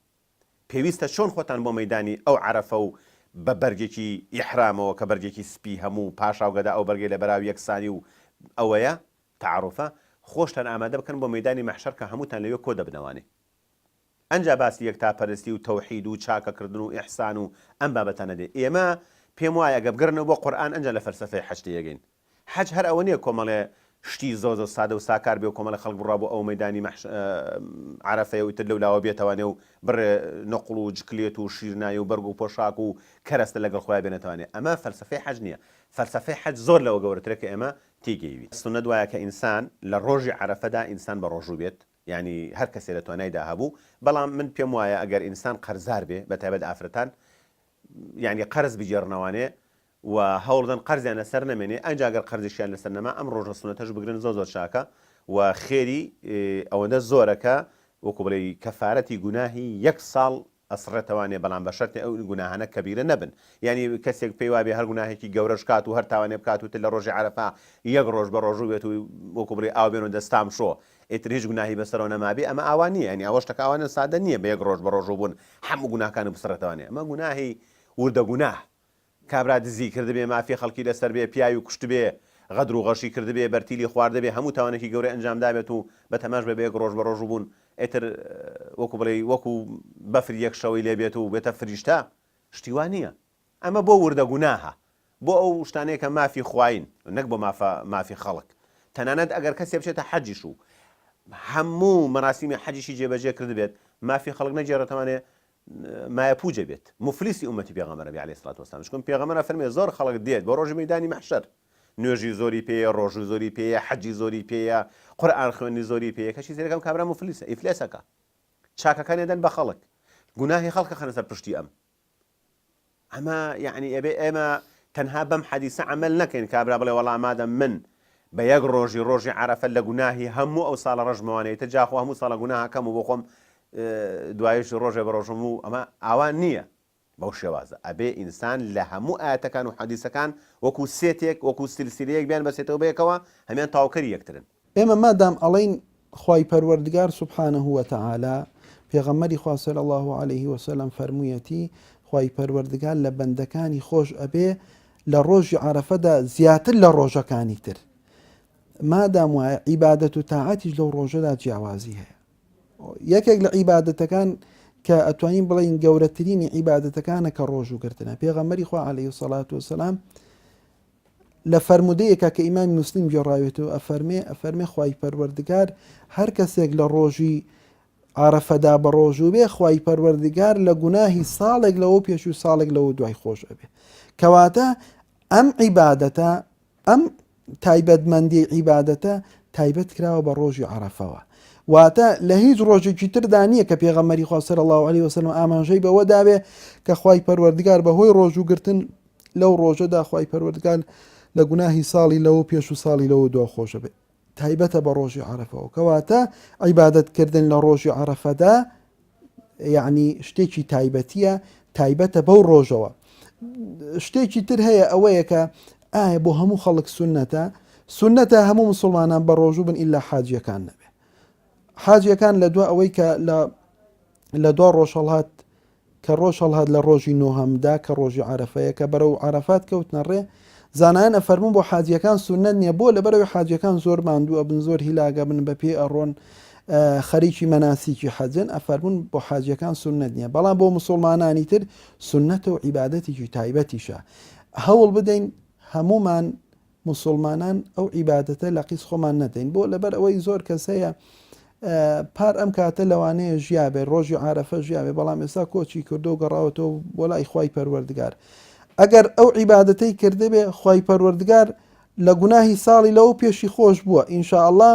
پێویستە چۆن خۆتان بۆ مەیدانی ئەو عەرەفە و بە بەرگێکی ئیحرامەوە کە بەرگێکی سپی هەموو پاشا و گەدا ئەو بەرگەی لەبەراو یەکسانی و ئەوەیە، تەعاروفە، خۆشتان ئامادە بکەن بۆ مەیدانی مەحشەر کە هەمووتان لەوێ کۆ دەبنەوانێ. ئەنجا باسی یەکتاپەرستی و تەوحید و چاکەکردن و ئیحسان و ئەم بابەتانە دێ. ئێمە پێم وایە ئەگەر بگەڕێنەوە بۆ قورئان ئەنجا لە فەلسەفەی حەج تێیەگەین. حەج هەر ئەوە نییە کۆمەڵێ شتی زۆر زۆر سادە و ساکار بێ و کۆمەڵێ خەڵک بڕوا بۆ ئەو مەیدانی مەحش عەرەفەیە و ئیتر لەو لاوە بێتەوانێ و بڕێ نەقڵ و جکلێت و شیرنایی و بەرگ و پۆشاک و کەرەستە لەگەڵ خۆیا بێنێتەوانێ. ئەمە فەلسەفەی حەج نییە. فەلسەفەی حەج زۆر لەوە گەورەترە کە ئێمە تێیگەیوین. سوننەت وایە کە ئینسان لە ڕۆژی عەرەفەدا ئینسان بەڕۆژوو بێت، یانی هەر کەسێ لە توانایدا هەبوو بەڵام من پێم وایە ئەگەر ئینسان قەرزار بێ بە تایبەت ئافرەتان یانی قەرز بگێڕنەوانێ و هەوڵدەن قەرزیان لەسەر نەمێنێ ئەنجا گەر قەرزیشیان لەسەر نەما ئەم ڕۆژە سونەتەش بگرن زۆر زۆر چاکە و خێری ئەوەندە زۆرە کە وەکو بڵێی کەفارەتی گوناهی یەک ساڵ. ئەسڕێتەوانێ بەڵام بە شەرتێ ئەو گوناهانە کەبیرە نەبن یانی کەسێک پێی وابێ هەر گوناهێکی گەورەش کات و هەر تاوانێ بکات و تر لە ڕۆژی عەرەفە یەک ڕۆژ بە ڕۆژوو بێت و وەکو بڵێ ئاو بێن و دەستام شۆ ئیتر هیچ گوناهی بەسەرەوە نەمابێ ئەمە ئاوا نییە یانی ئەوە شتەکە ئاوا سادە نییە بە یەک ڕۆژ بە ڕۆژوو بوون هەموو گوناهەکانی بسڕێتەوانێ ئەمە گوناهی وردە گوناه کابرا دزی کردبێ، مافی خەڵکی لەسەر بێ، پیاوی کوشتبێ، غەدر و غەشی کردبێ، بەرتیلی خواردبێ، هەموو تاوانێکی گەورەی ئەنجام دابێت و بەتەماش بێ بە یەک ڕۆژ بەڕۆژوو بوون، ئیتر وەکو بڵێی وەکو بەفر یەک شەوەی لێ بێت و بێتە فریشتە، شتی وا نییە. ئەمە بۆ وردە گوناهە، بۆ ئەو شتانەیە کە مافی خوایین، نەک بۆ مافە مافی خەڵک. تەنانەت ئەگەر کەسێ بچێتە حەجیش و هەموو مەراسیمی حەجیشی جێبەجێ کردبێت، مافی خەڵک نەگێڕێتەوانێ، مایەپووج ئەبێت موفلیسی ئومەتی پێغەمبەر ئەبێ علیە الصلوة والسلام چونکە پێغەمبەر ئەفەرمێ زۆر خەڵک دێت بۆ ڕۆژی مەیدانی مەحشەر نوێژی زۆری پێیە ڕۆژووی زۆری پێیە حەجی زۆری پێیە قورئان خوێندنی زۆری پێیە کەچی سەیرەکەم کابرا موفلیسە ئیفلێسەکە چاکەکانی ئەدەن بە خەڵک گوناهی خەڵکە خەنە سەر پشتی ئەم ئەمە یعنی ئەبێ ئێمە تەنها بەم حەدیسە عمل نەکەین کابرا بڵێ وەڵا مادەم من بە یەک ڕۆژی ڕۆژی عەرەفە لە گوناهی هەموو ئەو ساڵە ڕەشمەوانەی تر جا خۆ هەموو ساڵە گوناهەکەم و بۆ خۆم دوایش ڕۆژێ بە ڕۆژم و ئەمە ئاوا نییە بەو شێوازە ئەبێ ئینسان لە هەموو ئاەتەکان و حەدیسەکان وەکو سێتێک وەکو سلسلەیەک بیان بەسێتەوە بەیەکەوە هەمیان تەواوکەری یەکترن. ئێمە مادام ئەڵێین خوای پەروەردگار سبحانە وتعالی پێغەمبەری خوا صلی اللە علیه وسلم فەرموویەتی خوای پەروەردگار لە بەندەکانی خۆش ئەبێ لە ڕۆژی عەرەفەدا زیاتر لە ڕۆژەکانی تر مادام وایە عیبادەت و تاعەتیش لەو ڕۆژەدا جیاوازی هەیە یەکێک لە عیبادەتەکان کە ئەتوانین بڵین گەورەترینی عیبادەتەکانە کە ڕۆژ و گرتنە پێغەمبەری خوا عەلەیهی سەڵات وسلام لە فەرموودەیەکا کە ئیمامی موسلیم گێڕاوێتەوە ئەفەرمێ، ئەفەرمێ خوای پەروەردگار هەر کەسێک لە ڕۆژی عەرەفەدا بەڕۆژوو بێ خوای پەروەردگار لە گوناهی ساڵێک لەوە پێش و ساڵێک لەوە دوای خۆش ئەبێ کەواتە ئەم عیبادەتە ئەم تایبەتمەندی عیبادەتە تایبەت کراوە بە ڕۆژی عەرەفەوە واتە لە هیچ ڕۆژێکی تردا نییە کە پێغەمبەری خوا صلی الله علیه وسلم ئاماژەی بەوە داوێ کە خوای پەروەردگار بە هۆی ڕۆژوو گرتن لەو ڕۆژەدا خوای پەروەردگار لە گوناهی ساڵی لەوە پێش و ساڵی لەوە دوا خۆشە بێت تایبەتە بە ڕۆژی عەرەفەوە کەواتە عیبادەت کردن لە ڕۆژی عەرەفەدا یعنی شتێکی تایبەتیە تایبەتە بەو ڕۆژەوە شتێکی تر هەیە ئەوەیە کە ئایا بۆ هەموو خەڵک سنەتە سنەتە هەموو مسلمانان بە ڕۆژوو بن ئللا حاجیەکان نەبێ حاجیەکان لە دوا ئەوەی کە لە لە دوا ڕۆژهڵات کە ڕۆژ هەڵهات لە ڕۆژی نۆهەمدا کە ڕۆژی عەرەفەیە کە بەرەو عەرەفات کەوتنە ڕێ، زانایان ئەفەرموون بۆ حاجیەکان سوننەت نیە، بۆ؟ لەبەرئەوەی حاجیەکان زۆر ماندوو ئەبن زۆر هیلاک ئەبن بە پێ ئەڕۆن خەریکی مەناسیکی حەجن ئەفەرموون بۆ حاجیەکان سوننەت نیە بەڵام بۆ موسوڵمانانی تر سوننەتە و عیبادەتێکی تایبەتیشە هەوڵ بدەین هەموومان موسوڵمانان ئەو عیبادەتە لە قیس خۆمان نەدەین بۆ لەبەر ئەوەی زۆر کەس هەیە پار ئەم کاتە لەوانەیە ژیابێ ڕۆژی عارەفە ژیاێ بەڵام ئێستا کۆچی کردو و گەڕاوەتەوە بۆ لای خوای پەروەردگار ئەگەر ئەو عیبادەتەی کردبێ خوای پەروەردگار لە گوناهی ساڵی لەوە پێشی خۆش بووە ئینشاءاللە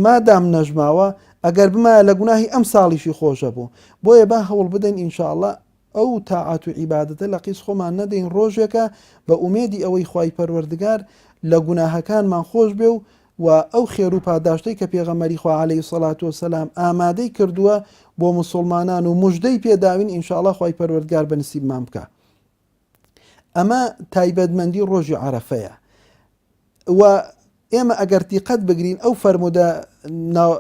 مادام نەژماوە ئەگەر بمایە لە گوناهی ئەم ساڵیشی خۆشە بوو بۆیە با هەوڵ بدەین ئینشاءاللە ئەو تاعەت و عیبادەتە لە قیس خۆمان نەدەین ڕۆژێکە بە ئومێدی ئەوەی خوای پەروەردگار لە گوناهەکانمان خۆش بێ و و ئەو خێر و پاداشتەی کە پێغەمبەری خوا علیە الصلوة والسلام ئامادەی کردووە بۆ موسوڵمانان و موژدەی پێ داوین ان شاء اللە خوای پەروەردگار بە نسیبمان بکا ئەمە تایبەتمەندی ڕۆژی عەرەفەیە و ئێمە ئەگەر دیقەت بگرین ئەو فەرموودە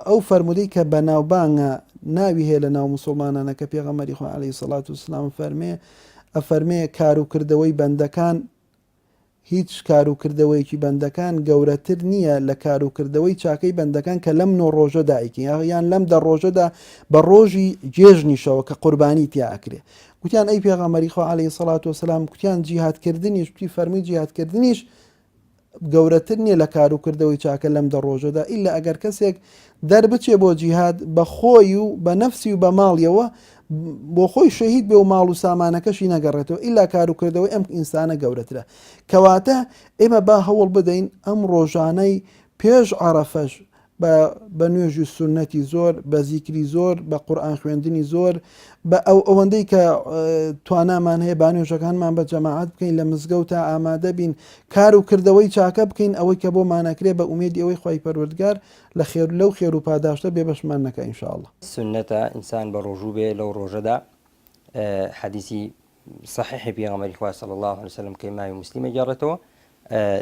ئەو فەرموودەی کە بەناوبانگە ناوی هەیە لە ناو موسڵمانانە کە پێغەمبەری خوا عەلەیهی سەڵات وسلام فەرمێ ئەفەرمێ کار و کردەوەی بەندەکان هیچ کار و کردەوەیەکی بەندەکان گەورەتر نییە لە کار و کردەوەی چاکەی بەندەکان کە لەم نۆ ڕۆژەدا ئەیکەن یان لەم دە ڕۆژەدا بە ڕۆژی جێژنیشەوە کە قوربانی تیا ئەکرێ گوتیان ئەی پێغەمبەری خوا عەلەیهی سەڵات وسلام گوتیان جیهادکردنیش گوتی فەرمووی جیهادکردنیش گەورەتر نییە لە کار و کردەوەی چاکە لەم دە ڕۆژەدا ئیلا ئەگەر کەسێک دەربچێ بۆ جیهاد بە خۆی و بە نەفسی و بە ماڵیەوە بۆ خۆی شەهید بێ و ماڵ و سامانەکەشی نەگەڕێتەوە ئیلا کار و کردەوەی ئەم ئینسانە گەورەترە کەواتە ئێمە با هەوڵ بدەین ئەم ڕۆژانەی پێش عەرەفەش بە بە نوێژی سوننەتی زۆر، بە زیکری زۆر، بە قورئان خوێندنی زۆر، بە ئەو ئەوەندەی کە توانامان هەیە با نوێژەکانمان بە جەماعەت بکەین لە مزگەوتا ئامادە بین کار و کردەوەی چاکە بکەین ئەوەی کە بۆمان ئەکرێ بە ئومێدی ئەوەی خوای پەروەردگار لە خێر لەو خێر و پاداشتە بێبەشمان نەکا ان شاء اللە. سوننەتە ئینسان بە ڕۆژوو بێ لەو ڕۆژەدا. حەدیسی صحیحی پێغەمبەری خوا صلی الله علیه وسلم کە ئیمامی موسلیم ئەگێڕێتەوە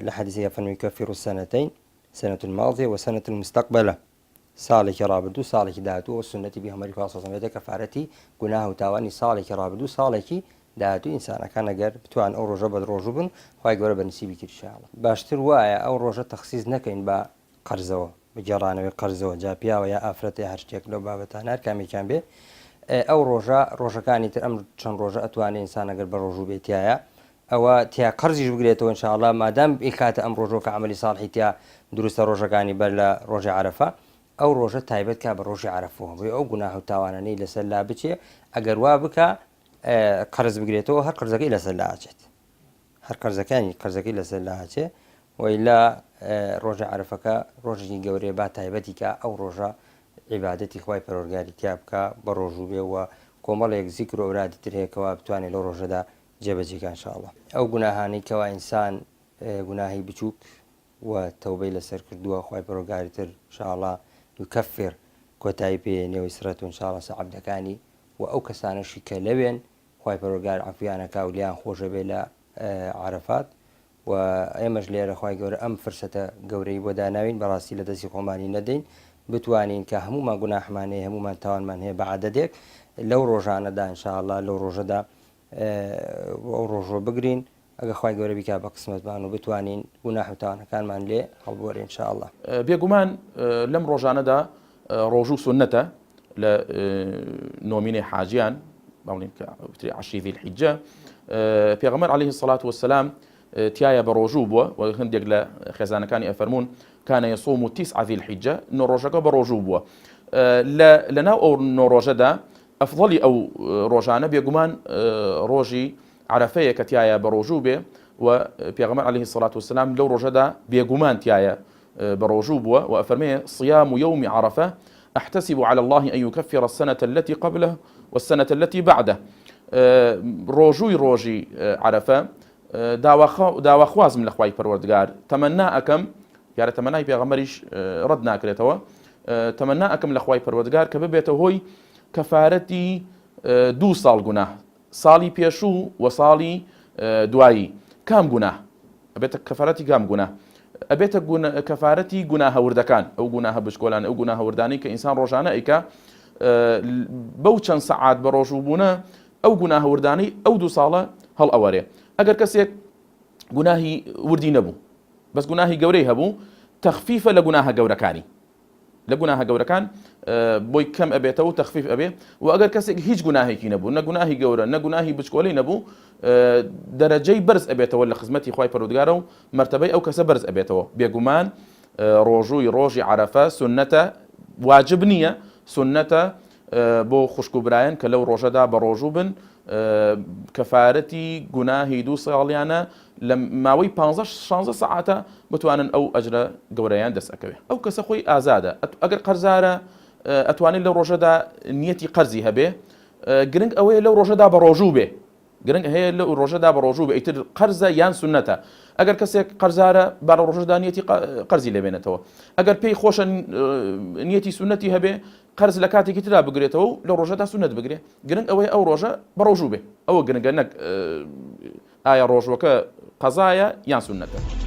لە حەدیسەکە فەرمووی يكفر السنتين سنة الماضية وسنة المستقبلة ساڵێکی ڕابردوو ساڵێکی داهاتوو ئەوە سوننەتی پێغەمبەری خوا صلی الله علیه و سلم کەفارەتی گوناه و تاوانی ساڵێکی ڕابردوو ساڵێکی داهاتوو ئینسانەکان ئەگەر بتوان ئەو ڕۆژە بە ڕۆژوو بن خوای گەورە بە نسیبی کرد ان شاء الله باشتر وایە ئەو ڕۆژە تەخسیس نەکەین بە قەرزەوە بە گێڕانەوەی قەرزەوە جا پیاوە یا ئافرەتە یا هەر شتێک لەو بابەتانە هەر کامێکیان بێ ئەو ڕۆژە ڕۆژەکانی تر ئەم چەند ڕۆژە ئەتوانێ ئینسان ئەگەر بە ڕۆژوو بێ تایە ئەوە تیا قەرزیش بگرێتەوە ان شاء اللە مادام ئیکاتە ئەم ڕۆژەوە کە عەمەلی ساڵحی تیا دروستە ڕۆژەکانی بەر لە ڕۆژی عەرەفە ئەو ڕۆژە تایبەت کا بە ڕۆژی عەرەفەوە بۆیە ئەو گوناه و تاوانانەی لەسەر لا بچێ ئەگەر وا بکا قەرز بگرێتەوە هەر قەرزەکەی لەسەر لا ئەچێت هەر قەرزەکانی قەرزەکەی لەسەر لا ئەچێ وەیلا ڕۆژی عەرەفەکە ڕۆژێکی گەورەیە با تایبەتی کا ئەو ڕۆژە عیبادەتی خوای پەروەردگاری تیا بکا بە ڕۆژوو بێ و کۆمەڵێک زیکر و ئەورادی تر هەیە کەوا بتوانێت لەو ڕۆژەدا جێبەجێ کە ان شاء اللە. ئەو گوناهانەی کەوا ئینسان گوناهی بچوک و تەوبەی لەسەر کردووە خوای پەروەردگاری تر ان شاء اللە یکفر کۆتایی پێ یەنێ و یسڕێت ان شاء اللە سەر عەبدەکانی و ئەو کەسانەشی کە لەوێن خوای پەروەردگار عەفویان ئەکا و لێیان خۆشەبێ لە عەرەفات و ئێمەش لێرە خوای گەورە ئەم فرسەتە گەورەی بۆ داناوین بەڕاستی لە دەستی خۆمانی نەدەین بتوانین کە هەموومان گوناحمان هەیە هەموومان تاوانمان هەیە بە عەدەدێک لەو ڕۆژانەدا ان شاء اللە لەو ڕۆژەدا ئەو ڕۆژوە بگرین ئەگە خوای گەورە بیکا بە قسمەتمان و بتوانین گوناح و تاوانەکانمان لێ هەڵبوەرێ ان شاء اللە. بێگومان لەم ڕۆژانەدا ڕۆژوو سوننەتە لە نۆمینەی حاجیان با بڵێین کە وترێ عەشری ذی الحجە پێغەمبەر عەلەیهی الصلاة والسلام تایە بە ڕۆژوو بووە و هەندێک لە خێزانەکانی ئەفەرموون كان يصوم تسع ذي الحجة نۆ ڕۆژەکە بە ڕۆژوو بووە لە ناو ئەو نۆ ڕۆژەدا ئەفضەلی ئەو ڕۆژانە بێگومان ڕۆژی عەرەفەیە کە تیایا بەڕۆژوو بێ و پێغەمبەر علیه الصلاة والسلام لەو ڕۆژەدا بێگومان تیایا بەڕۆژوو بووە و ئەفەرمێ صيام يوم عرفة أحتسب على الله أن يكفر السنة التي قبله والسنة التي بعده ڕۆژووی ڕۆژی عەرەفە داواخوازم لە خوای پەروەردگار تەمەنا ئەکەم دیارە تەمەنای پێغەمبەریش ڕەت ناکرێتەوە تەمەنا ئەکەم لە خوای پەروەردگار کە ببێتە هۆی کەفارەتی دوو ساڵ گوناه ساڵی پێشوو و ساڵی دوایی کام گوناه ئەبێتە کەفارەتی کام گوناه ئەبێتە کەفارەتی گوناهە وردەکان ئەو گوناهە بچکۆلان ئەو گوناهە وردانەی کە ئینسان ڕۆژانە ئەیکا بەو چەند سەعات بە ڕۆژوو بوونە ئەو گوناهە وردانەی ئەو دوو ساڵە هەڵ ئەوەرێ ئەگەر کەسێک گوناهی وردی نەبوو بەس گوناهی گەورەی هەبوو تەخفیفە لە گوناهە گەورەکانی لە گوناهە گەورەکان بۆی کەم ئەبێتەوە و تەخفیف ئەبێ و ئەگەر کەسێک هیچ گوناهێکی نەبوو نە گوناهی گەورە نە گوناهی بچکۆلەی نەبوو دەرەجەی بەرز ئەبێتەوە لە خزمەتی خوای پەروەردگارە و مەرتەبەی ئەو کەسە بەرز ئەبێتەوە بێگومان ڕۆژووی ڕۆژی عەرەفە سوننەتە واجب نییە سوننەتە بۆ خوشک و برایان کە لەو ڕۆژەدا بە ڕۆژوو بن کەفارەتی گوناهی دوو ساڵیانە لە ماوەی پانزە شانزە سەعاتە بتوانن ئەو ئەجرە گەورەیان دەست ئەکەوێ ئەو کەسە خۆی ئازادە ئەگەر قەرزارە ئەتوانێت لەو ڕۆژەدا نیەتی قەرزی هەبێ گرنگ ئەوەیە لەو ڕۆژەدا بە ڕۆژوو بێ گرنگ هەیە لەو ڕۆژەدا بە ڕۆژوو بێ ئیتر قەرزە یان سونەتە ئەگەر کەسێک قەرزارە با لە ڕۆژەدا نیەتی قەرزی لێبێنێتەوە ئەگەر پێی خۆشە نیەتی سونەتی هەبێ قەرز لە کاتێکی ترا بگرێتەوە و لە ڕۆژەدا سونەت بگرێ گرنگ ئەوەیە ئەو ڕۆژە بە ڕۆژوو بێ ئەوە گرنگە نەک ئایا ڕۆژوەکە قەزایە یان سونەتە.